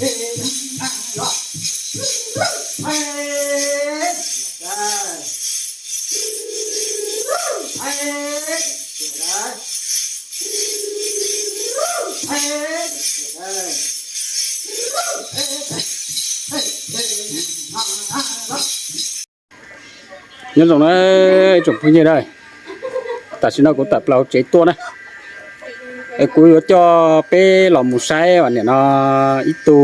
Nyob zoo na tsoom phooj ywg na, tam sim no kuv tawm plaws hauv tsev tuaj na, es kuv yuav coj peb los mus saib nim no ib tug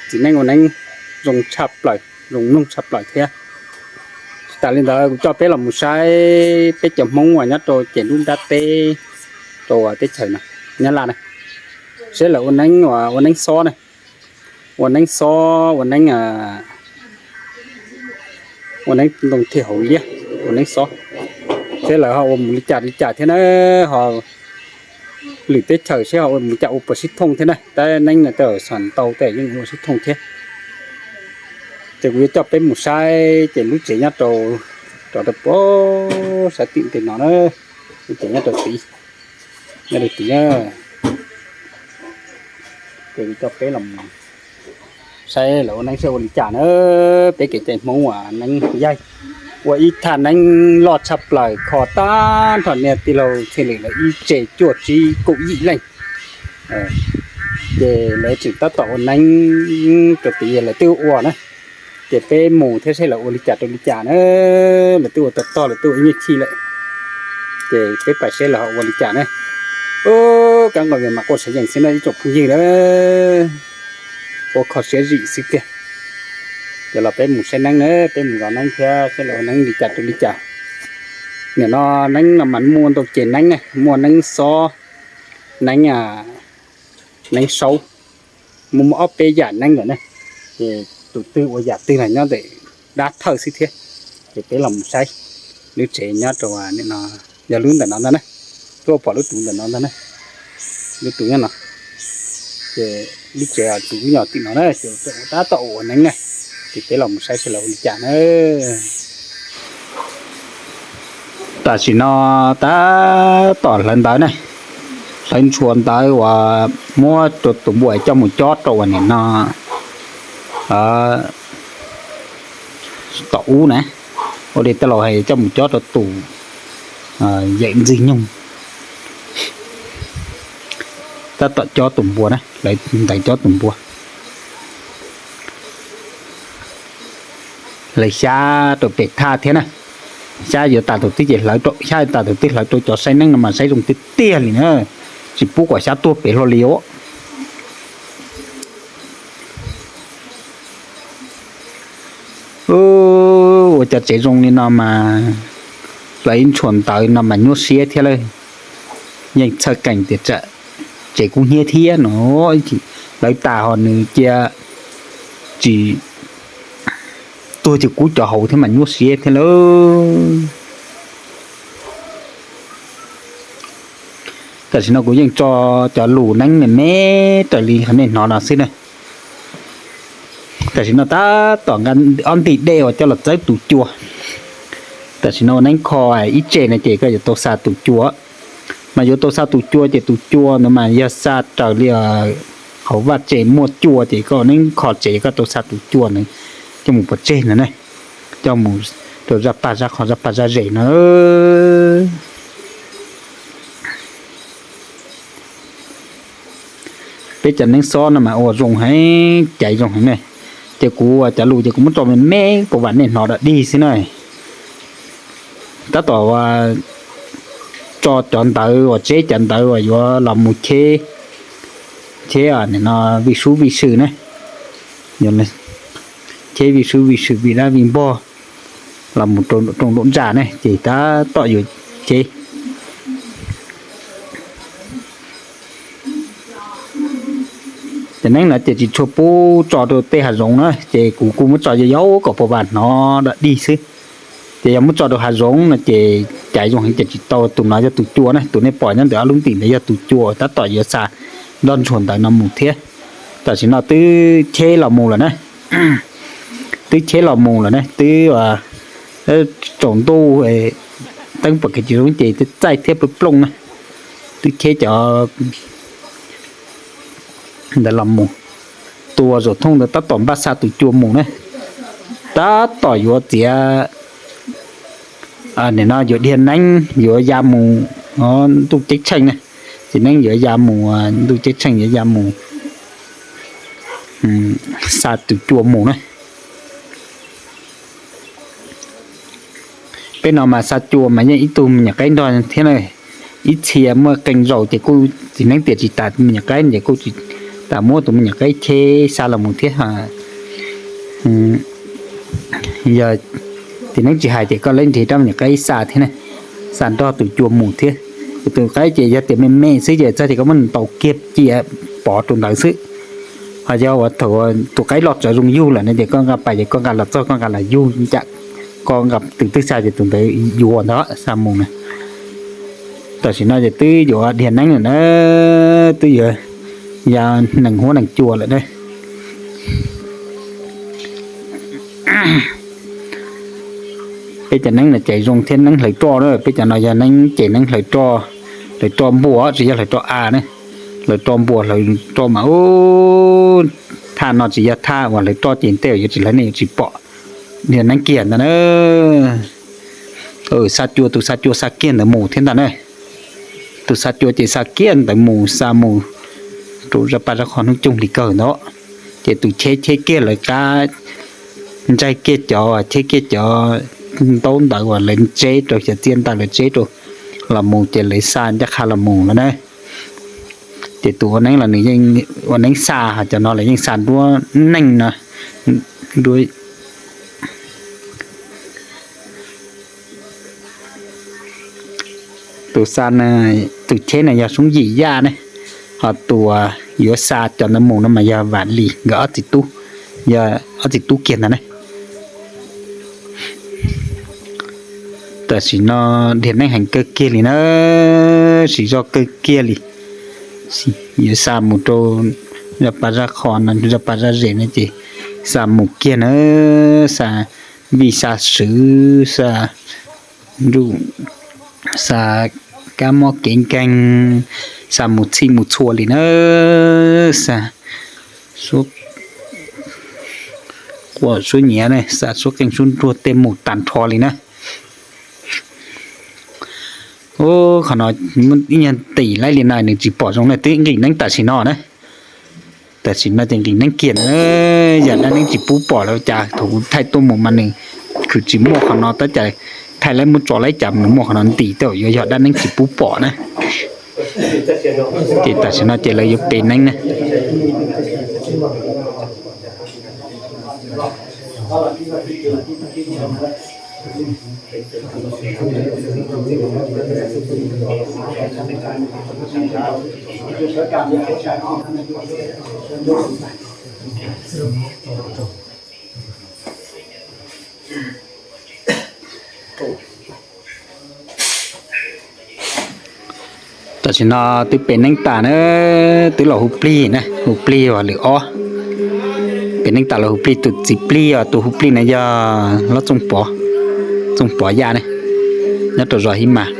txiv neeb ua neeb zoo tshaj plaws, zoo mloog tshaj plaws thiab. Tsis tas li ntawd kuv coj peb los mus saib peb cov Hmoob uas nyob rau ces lub nrab teb rau teb chaws Nyab Laj na, saib lawv ua neeb, ua neeb xob na, ua neeb xob, ua neeb ua neeb ntoo thiaj hauv liab, ua neeb xob, seb lawv ho ua mus li cas li cas thiab na, ho lwm teb chaws seb ho ua mus cas ua puas sib thooj thiab na, tab neeb no tej zaum xyov ntau tej zaum yeej ua sib thooj thiab. Ces kuv yuav coj peb mus saib ces lub tsev nyob rau, rau rau puag sab tim ntawm no na, lub tsev nyob rau tid, nyob rau tid na. Ces kuv coj peb los saib lawv ua neeb seb ua li cas na. Peb kev cai Hmoob uas neeb yaig ua ib thaj neeb loj tshaj plaws kho tag nrho niag tij laug txhiaj li lawv ib tse cuaj tsib kaum yim leej. Ces lawv tseem tab tom ua neeb rau tid lawv twb ua na. Ces peb mus thiab seb lawv ua li cas rau li cas na. Lawv twb ua tag tog lawv twb ua ib nyuag chij lawm. Ces peb pais seb lawv ho ua li cas na. Ub, kab nqaus mas quaj siab yees xwb na ib tsoom phooj ywg na. Ua kho siab zim xwb tiag. Ces los peb mus saib neeb na, peb mus zov neeb thiab seb lawv ua neeb li cas rau li cas. Nim no neeb no mas muaj ntau ces neeb na, muaj neeb xob, neeb, neeb saub, muaj muaj ob peb yam neeb lawm na. Ces tus twg ua yam twg los nyob ntawm dab thawj xwb thiab. Ces peb los mus saib lub tsev nyob rau nim no, yog lub ntawm no ntag na, lub pom lub tus ntawm no ntag na, lub tus nyob no. Ces lub tsev tus lub nyuag tim no na, ces tab tom ua neeb na. Ces peb los mus saib seb lawv ua li cas na. Tam sim no tab tom hlawv ntawv na, hlawv ntshua ntawv uas muab rau tus npua coj mus cob rau uas nim no tom ub na, ua li tej laus hais coj mus cob rau tus yawm Ntxwg Nyoog. Tab tom cob tus npua na, hlawv ntawv cob tus npua. Hlawv xyab rau pem thaj thiab na. Xyab yuav tas thaum twg ces hlawv rau, xyab yuav tas thaum twg hlawv rau cov saib neeb no mas saib zoo tiag tiag li na. Tsis pub kom xyab tuag pem hlo li os. Ua cov tsev zoo li no mas hlawv ib ntshua ntawv no mas nyuaj siab thiab lawm. Yeej txhawj kees tias tsam tsev kub hnyiab thiab no, hlawv tas ho nws cia tsis tuag ces kub cov hauv thiab mas nyuaj siab thiab lawm. Tam sim no kuv yeej tso cov lus neeb me me raws li qhov nej hnov no xwb na. Tam sim no tab tom nqa ob ntim dej uas coj los txawb tus cua. Tam sim no ua neeb kho ib tse no ces koj yuav tau xa tus cua. Mas yuav tau xa tus cua ces tus cua ntawd mas yog xa raws li hauv vaj tse muaj cua ces koj ua neeb kho tsev koj tau xa tus cua ntawd coj mus pov tseg no ne, coj mus rau zaj pag zaj qhov zaj pag zaj zem no. Peb cov neeb xob no mas ua zoo heev, caiv zoo heev ne. Ces kuv ua cov lus ces kuv muab tso me me pua vam nej hnov dam dig xwb na. Tab tom tso cov ntawv uas tseb cov ntawv uas yuav los mus cheb, cheb no vij sub vij sw ne, cheb vij sub vij sw vij dab vij npog los mus rau rooj ntsa ne ces tab tom yuav cheb. Ces neeb no ces tsis tshua pub tso rau tej hav zoov na ces kuv kuj muab tso yau yau kom pua vam hnov dam dig xwb. Ces yog muab tso rau hav zoov no ces caiv zoo heev ces tsis tau. Tus no yog tus cua na, tus nej pom nyob ntawm ob lub ntim ntawd yog tus cua tab tom yuav xa nroj ntshua ntawv no mus thiab. Tam sim no twb cheb los mus lawm na, twb cheb los mus lawm na, twb tsaus ntuj, teeb pom kev tsis zoo ces txaij thiab plooj plooj na, twb cheb cov ntawd los mus. Tus uas zaum thooj ntawd tab tom npaj xa tus cua mus na, tab tom yuav txiav, nim no yuav dhia neeb yuav ya mus ntuj ceeb tsheej na. Txiv neeb yuav ya mus ntuj ceeb tsheej, yuav ya mus xa tus cua mus na. Peb no mas xa cua mas yeej ib tug me nyuam qaib nrog thiab na. Ib txhia muaj qee zaus ces kuj txiv neeb tiam tsis tas me nyuam qaib ces kuj tsis tas muab tus me nyuam qaib cheb xa los mus thiab. Yog txiv neeb tsis hais ces koj lab nrhiav rab me nyuam qaib xa thiab na, xa nrog tus cua mus thiab. Kuv tus qaib ces yog tias me me xwb ces txog ces koj muab ntaus kiag cia pov rau ntawd xwb. Ho yog uas thaum tus qaib loj tsawv zoo yug lawm no ces koj nqa pais ces koj nqa los txog koj nqa los yug ncaj, koj nqa tus twg xa ces tus ntawd yuav ntag xa mus na. Tam sim no ces twb yuav dhia neeb lawm na, twb yuav ya nees huab nees cua lawm na. Peb cov neeb no ces zoo thiab neeb hlawv roj na, peb cov no yog neeb ces neeb hlawv roj, hlawv roj npua tsis yog hlawv roj av na. Hlawv roj npua hlawv roj mas ub, thaj no tsis yog thaj uas hlawv roj ces tej yuav tsis hlawv nej yuav tsis pom. Dhia neeb kiag ntag na. Xa cua, tus xa cua xa kiag ntawd mus thiab ntag na. Tus xa cua ces xa kiag ntawd mus, xa mus rau zaj paj zaj qhov hnub cooj hli kawg ntawd, ces tus cheb cheb kiag lawv qab, ntsaig kiag cov, cheb kiag cov ntaub ntawv uas lawv tseb rau, xyov txiaj ntawv lawv tseb rau los mus ces lawv xa ncaj qha los mus lawm na. Ces tus ua neeb los nws yeej ua neeb xa, ho cov no lawv yeej xa nruab neej no, nruab Tus xa, tus cheb no yog Soob Yim Yaj ne, ho tus yuav xa cov ntawd mus no mas yog Vam Lis, nkawd ob txiv tub, yog ob txiv tub kiag ntag ne. Tam sim no dhia neeb heev kawg kiag li na, siv zog kawg kiag li. Yuav xa mus rau zaj pas zaj qho no, zaj pas zaj zem no ces xa mus kiag na, xa vij xa swv, xa nruj, xa kab mob kev nkeeg, xa mus txhij mus txhua li na, xa suab quaj suab nyiav ne, xa suab qeej suab nruas tej mus tag nrho li na. Qhov no ib nyuag ntim laib li na nws tsis pom zoo na, twb nqis neeb tam sim no na. Tam sim no ces nqis neeb kiag na, yog dab neeb tsis pub pom lawm cas, thaum kuv thaij tuaj mus mas nws khwv tsis muaj qhov no, tab cas thaij laib muab tso laib cas nws muaj qhov no ntim tej, yuav yog dab neeb tsis pub pom na. Ces tam sim no ces lawv yuav pe neeb na. Tam sim no twb pe neeb tas na, twb los hu plig na, hu plig uas lwm ob. Pe neeb tas los hu plig, tus txiv plig os, tus hu plig na yog Lob Txooj Pov, Txooj Pov Yaj ne, nyob rau zos Hib Mas.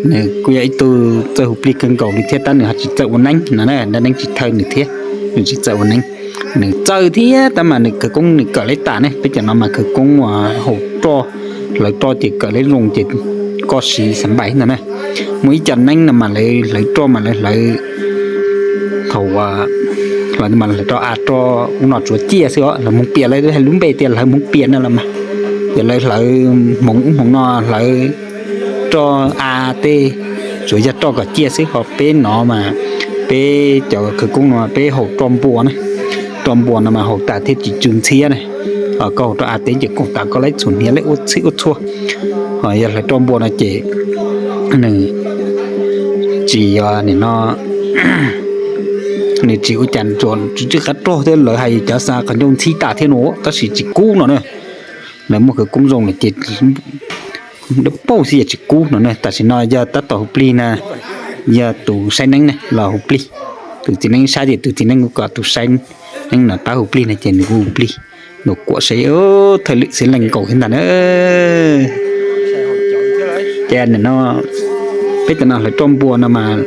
Nws kuj yog ib tug txawj hu plig kawg nkaus li thiab, tab nws ho tsis txawj ua neeb no, dab neeb tsis thawj nws thiab, nws tsis txawj ua neeb. Nws txawj thiab tab mas nws khawv koob nws kawm laib tas ne, peb cov no mas khawv koob uas haus roj, hlawv roj ces kawm laib zoo ces koj siv xav npaim no na. Muaj ib co neeb no mas lawv hlawv roj mas lawv hlawv thaum, lawv mas hlawv roj av roj ub no tsuav ciaj xwb os, lawv hmoov pias lawv hais lub npe tias hlawv hmoov pias no los mas, ces lawv hlawv hmoov ub hmoov no hlawv roj av tej tsuav yog roj kom ciaj xwb, ho peb no mas peb cov khawv koob no peb haus roj npua na. Roj npua no mas haus tas thiaj tsis tsw ntxhiab na. Koj haus roj av teb ces koom tas koj laib txhuam hniav laib ua txhij ua txhua. Ho yog hlawv roj npua no ces nws tsis yog nim no, nws tsis ua cas, tsuas tsw tsw qab rog thiab, lawv hais cov xa qhov ncauj ntxhib tas thiab no tab sis tsis kub no na. Lawv muaj khawv koob zoo lawm ces dawb paug xwb ces tsis kub no na. Tam sim no yog tab tom hu plig na, yog tus saib neeb ne los hu plig. Tus txiv neeb saib ces tus txiv neeb kuj kom tus saib neeb no pab hu plig no ces nws kuj hu plig. Nws kuam saib thawj lwm xwb leej nkaus thiab ntag na. Ces nim no peb cov no hlawv roj npua no mas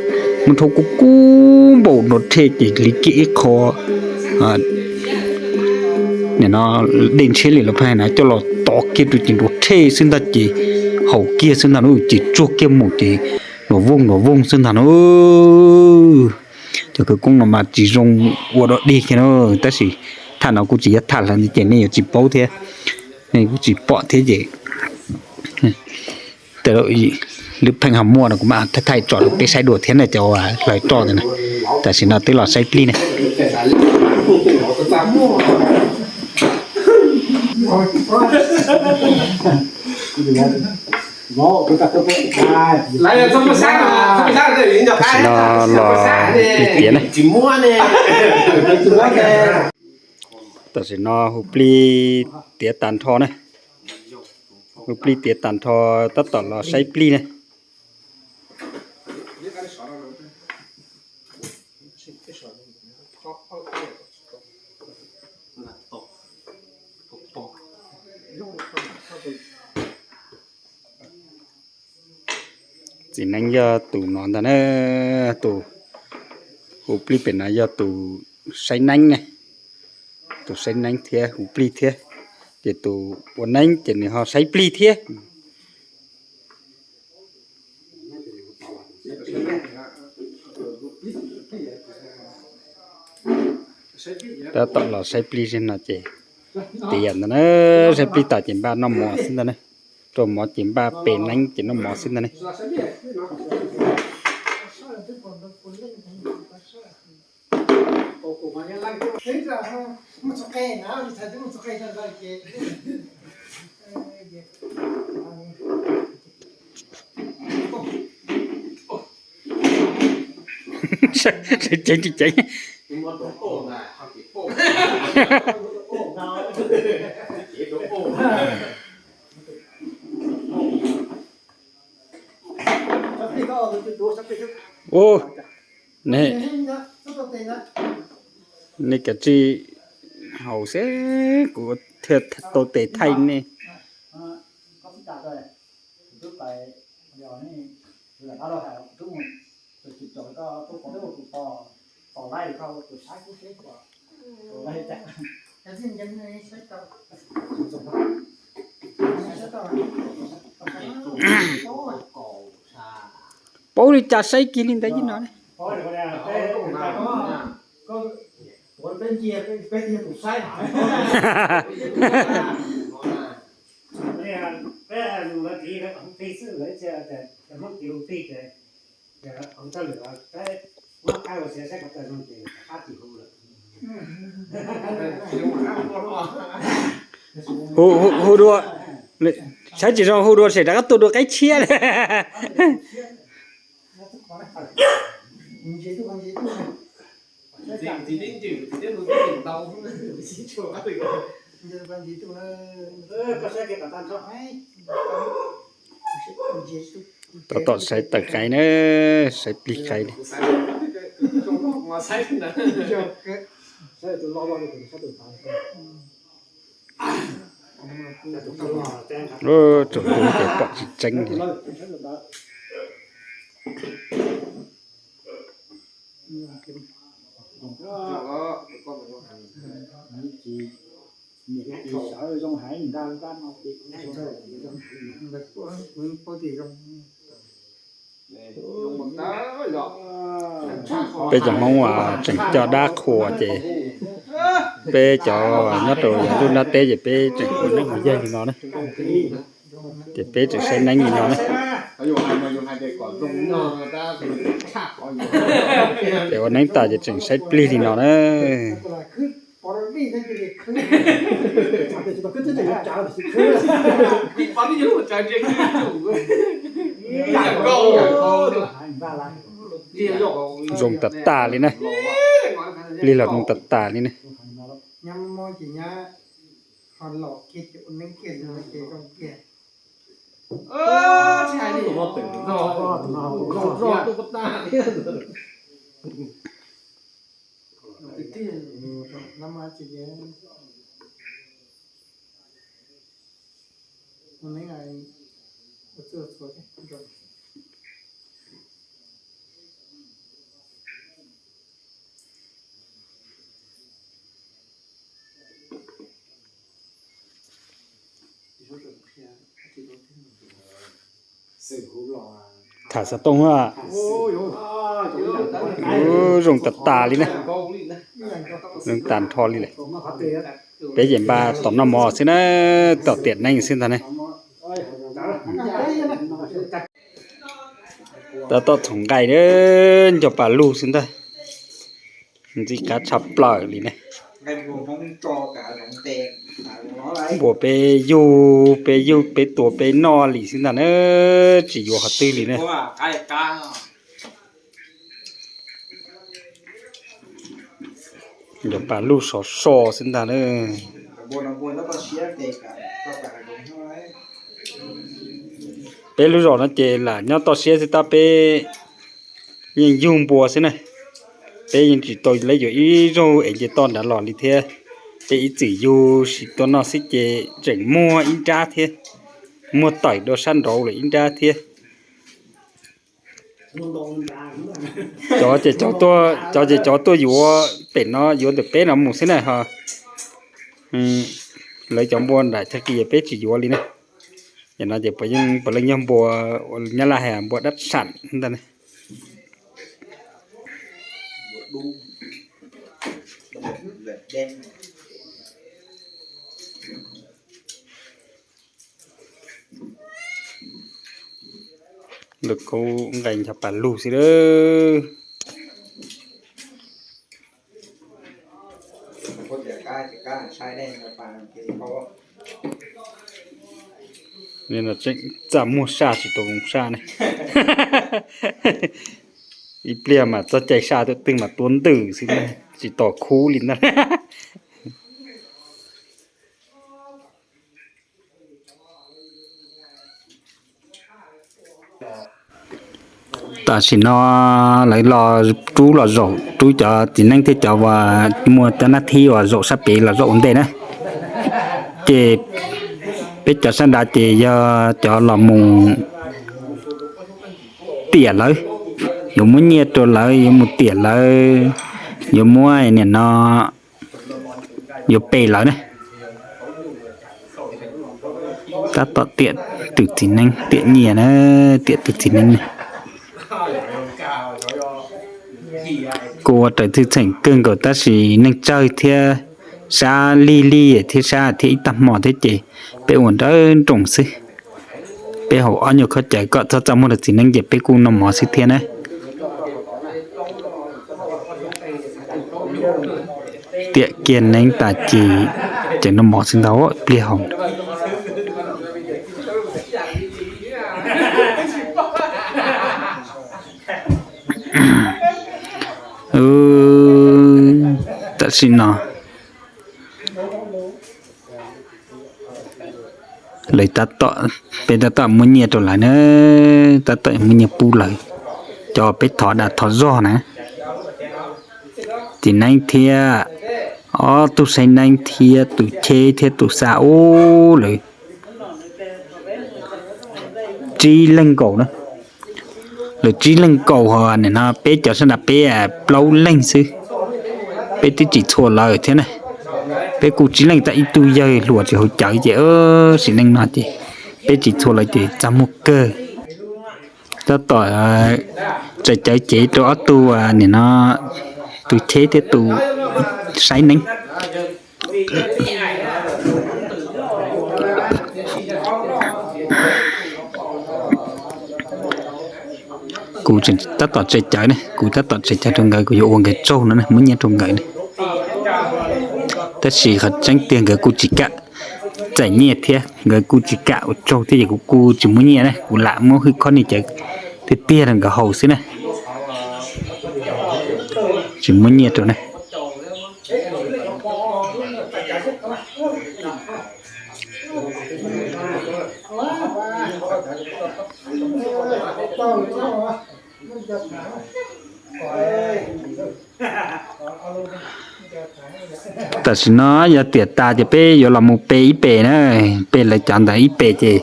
muaj rhaub kub kub npaum no rhe ces li kiag ib qho, Nim no dej ntshiab li lawv pheej hais na, coj los tov kiag rau ces nruas rhe xwb ntag ces haus kiag xwb ntag na, ces tsuag kiag mus ces nruas vooj nruas vooj xwb ntag na. Cov khawv koob no mas tsis zoo ua dog dig kiag na, tab sis tham no kuj tsis yog tham lawm ces nej yuav tsis paub thiab, nej kuj tsis pom thiab ces lub pheej ho muaj no kuv mam thaij tso rau peb saib dua thiab na cov uas hlawv roj ntawd na. Tam sim no twb los saib plig na. Tam sim no los plig tiav na. Tam sim no hu plig tiav tag nrho na. Hu plig tiav tag nrho, tab tom los saib plig na. Txiv neeb yog tus no ntag na, tus hu plig pem no yog tus saib neeb ne, tus saib neeb thiab hu plig thiab, ces tus ua neeb ces nws ho saib plig thiab. Tab tom los saib plig zig no ces tiav ntawd na, saib plig tas ces npaj noj mov xwb ntag na. Rau mov ces npaj pe neeb ces noj mov xwb ntag ne. Ceev tsis ceev. Ua, nej kav tsij haus xwb, kuv thiaj tau tes thaij nej. Paub li cas saib kiag li ntawd ib no. Hu, hu, hu dua, saib tsis zoo hu dua ces rov qab tua dua qaib tshiab li. Tab tom saib tawm qaib na, saib plig qaib ne. Tsaus ntuj ces pom tsis tseeb li. Peb cov Hmoob uas tseem coj dab qhuas ces peb cov nyob rau yav ntuj nrab teb ces peb tseem ua neeb ua yaig li no na. Ces peb tseem saib neeb li no na. Ces ua neeb tas ces tseem saib plig li no na. Zoo tas tas li na. Plig los zoo tas tas li na. Tham xov tooj, zoo tas tas li na, zoo tas nrho li lawm. Peb ces npaj tom noj mov xwb na, tom tiam neeb xwb ntag ne. Tab tom txhoov nqaij, nco pas lug xwb ntag. Ntxim qab tshaj plaws li ne. Npuas peb yug, peb yug peb tua peb noj li xwb ntag na, tsis yuav qhov twg li ne. Nco pas lug sov so xwb ntag na. Peb lub zos no ces lam nyob toj siab xwb tab peb yeej yug npua xwb na. Peb yeej tsis tau lab yuav ib zaug es nce toj nrad los li thiab. Peb ib txwm yug sim tua noj xwb ces tseem muag ib nrab thiab, muag tawm dua sab nraud lawm ib nrab thiab. Cov ces cov tuaj yuav pem no, yuav ntawm peb no mus xwb na ho. Lawv cov npua nram chaw qis peb tsis yuav li na. Yam no ces puav leej yog npua, nyab laj hais npua dab sam ntag ne. Lawv kaub nqaij ncho pas lug xwb lawm. Txaj muag saj tsis tau zoo saj ne. Ib pliag mas txoj cai saj tuaj twg mas tua ntws xwb, tsis tom khub li ntag. Tam sim no lawv los rub los zaum, rub cov txiv neeb thiab cov uas muaj cov nab thib uas zaum sab pem los zaum ua ntej na. Ces peb cov sab nrad ces yog cov los mus tiam lawv, yuav muab nyiaj rau lawv, yuav mus tiam lawv, yuav muab nim no yuav pe lawv na. Tab tom tiam tus txiv neeb, tiam nyiaj na, tiam tus txiv neeb na. Kuj ua raws txheej txheem kawg nkaus tab sis neeg tsawg thiab, sab lig lig thiab sab thiab ib tag hmo thiab ces peb ua nrawm nroos xwb. Peb haus ob nyuag khob cawv kom txhob txaj muag rau txiv neeb ces peb kuj noj mov xwb thiab na. Tiam kiag neeb tas ces tseem noj mov xwb ntag, pliag haus. Tam sim no lawv tab tom, peb tab tom muab nyiaj rau lawv na, tab tom muab nyiaj pub lawv, cov peb thov dag thov zog na. Txiv neeb thiab ob tug saib neeb thiab tus cheb thiab tus xa ub lawm tsib leeg nkaus na. Lawv tsib leeg nkaus ho nim no peb cov sab nrad peb plaub leeg xwb. Peb twb tsis txhua lawv thiab na. Peb kuj tsib leeg, tab ib tug yawg hluas tsis haus cawv ces sim neej no ces peb tsis txhua lawv ces txaj muag kawg. Tab tom tsaws cawv cev rau ob tug nim no tus cheb thiab tus saib neeb. Kuv tab tom tsaws cawv ne, kuv tab tom tsaws cawv rau nkawd, kuv yuav ua nkawd tsaug no ne, muab nyiaj rau nkawd ne. Tab sis qhov tseeb tiag nkawd kuj tsis kam txais nyiaj thiab, nkawd kuj tsis kam ua tsaug thiab ces kuv kuj tsis muab nyiaj ne, kuv lam muab hwj khob niag cawv tiag tiag rau nkawd haus xwb na. Tsis muab nyiaj rau ne. Tam sim no yog tiam tas ces peb yuav los mus pe ib pe na, pe lawv cov ntawd ib pe ces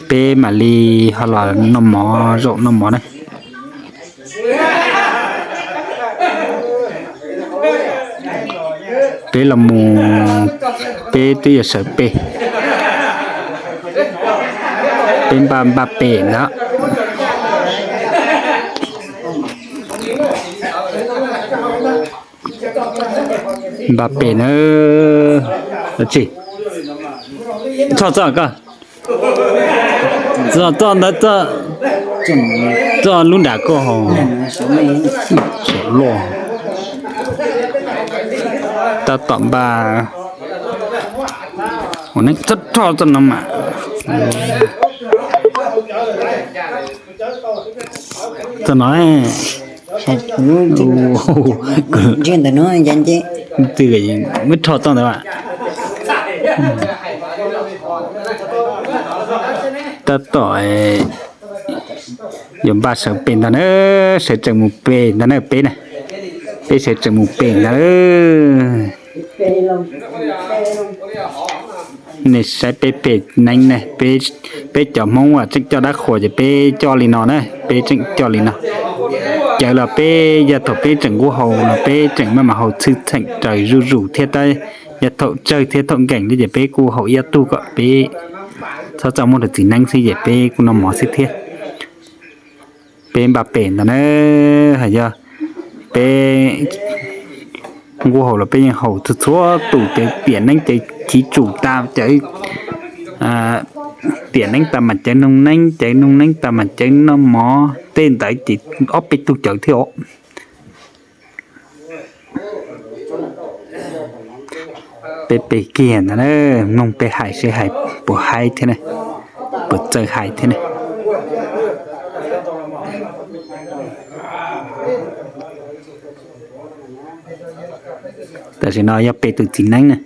peb mam li ho los noj mov, zaum noj mov na. Peb los mus, peb twb yuav sawv pe. Peb npaj npaj pem ntag. Npaj pem na. Tsis txhob txog koj, txog txog ntawd, txog lub nram koj haus. Tab tom npaj ua neeb txhob rho txog no mas. Txog no, ntawm no, muab rho txog ntawd as. Tab tom yuav npaj sawv pem ntag na, sawv tseem mus pem ntag na peb na, peb sawv tseem mus pem ntag. Nej saib peb pem neeb ne, peb cov Hmoob uas tseem coj dab qhuas ces peb coj li no na, peb tseem coj li no. Cawv los peb yog thaum peb tseem nquab haus los peb tseem maj mam haus txhwj txheem raws zuj zus thiab tab, yog thaum tsawg thiab thaum nkees thiab ces peb kuj haus ib ob tug kom peb txhob txaj muag rau txiv neeb xwb ces peb kuj noj mov xwb thiab. Peb npaj pem ntag na, hais yog peb nquab haus los peb yeej haus txhua txhua tus, cawv tiam neeb cawv chiv tsum tas, cawv tiam neeb tas mas cawv noog neeb, cawv noog neeb tas mas cawv noj mov, tej ntawd ces ob peb tug cawv thiab os. Peb pem kiag ntag na, mloog peb hais seb hais puas haib thiab ne, puas txawj hais thiab ne. Tam sim no yog pem tus txiv neeb na.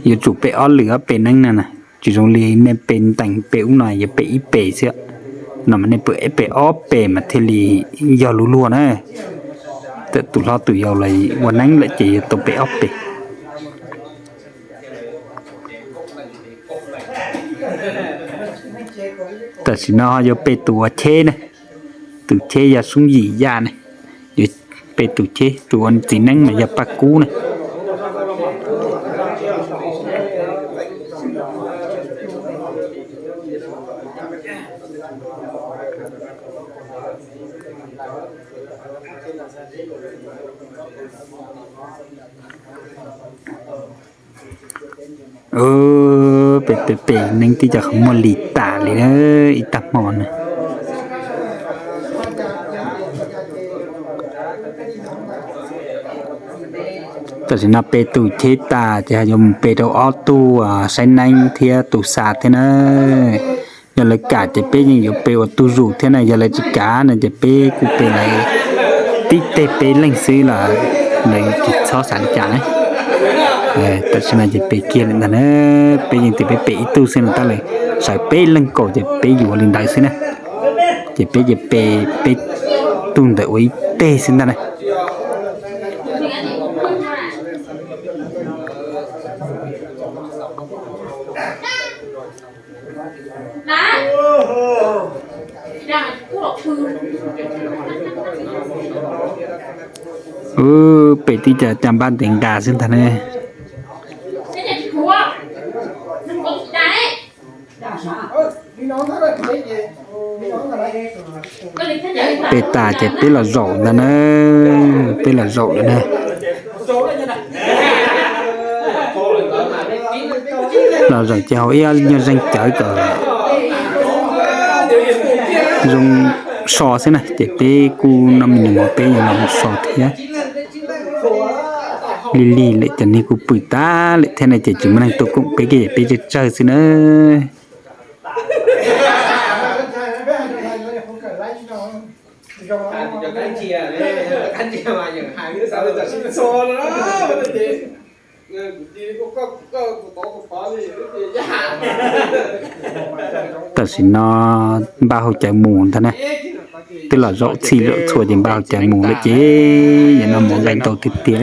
Yuav tsum pem ob lwm ob pem neeb na, tsis zoo li nej pem ntees pem ub no yuav pem ib pem xwb. No mas nej pem ob pem mas thiaj li yog lub luag na. Txawm tus hlob tus yau los ua neeb lawm ces yuav tau pem ob pem. Tam sim no yuav pem tus ua cheb ne, tus cheb yog Soob Yim Yaj ne, yuav pem tus cheb, tus ua txiv neeb mas yog Paj Kub ne. Pem pem pem neeb tib co qhov muag li tas li na, ib tag hmo na. Tam sim no pem tus cheb tas ces yuav mus pem rau ob tug saib neeb thiab tus xa thiab na. Yog lawv kam ces peb yeej yuav pem ua tug zus thiab na, yog lawv tsis kam no ces peb kuj pem lawv tib teg peb leeg xwb los lawv tsis txhob xav li cas na. Tam sim no ces pem kiag li ntag na, peb yeej tias peb pem ib tug xwb no tab lawv sawv peb leeg kaum ces peb yuav li ntawd xwb na. Ces peb ces pem peb tug ntawd ua ib teg xwb ntag na. Pem tib co caj npab ntev nkas xwb ntag ne. Pem tas ces peb los zaum ntag na, peb los zaum lawm na. Los zaum ces haus ib nyuag zeeg cawv kom zoo so xwb na, ces peb kuj noj me nyuam mov peb yuav los mus so thiab. Lig lig lawm cov niag kuj pw tag lawm thiab na, ces tsis muaj neeg tuaj koom peb kiag, peb tsawg tsawg xwb na. Tam sim no npaj haus cawv mus ntag na. Twb los zaum txhij zaum txhua ces npaj haus cawv mus lawm ces yuav noj mov nqaij ntau tiag tiag.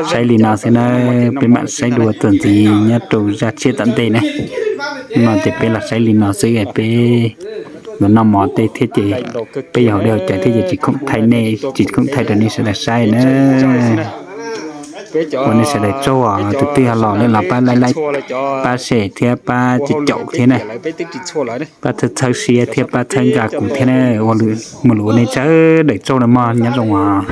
Saib li no xwb na, peb mam saib dua txuas ntxiv nyob rau zaj tshiab tom ntej na. No ces peb los saib li no xwb, peb yuav noj mov tej thiab ces peb yuav haus dej haus cawv thiab ces tsis khoom thaij nej, tsis khoom thaij rau nej sawv daws saib na. Ua nej sawv daws tsaug os, tus twg ho los nej los pab like, pab share thiab pab caum caum thiab na. Pab txhawb txhawb siab thiab pab txhawb nqa kuv thiab na. Ua lwm mus lwm ua nej sawv daws tsaug na mog, nyob zoo os.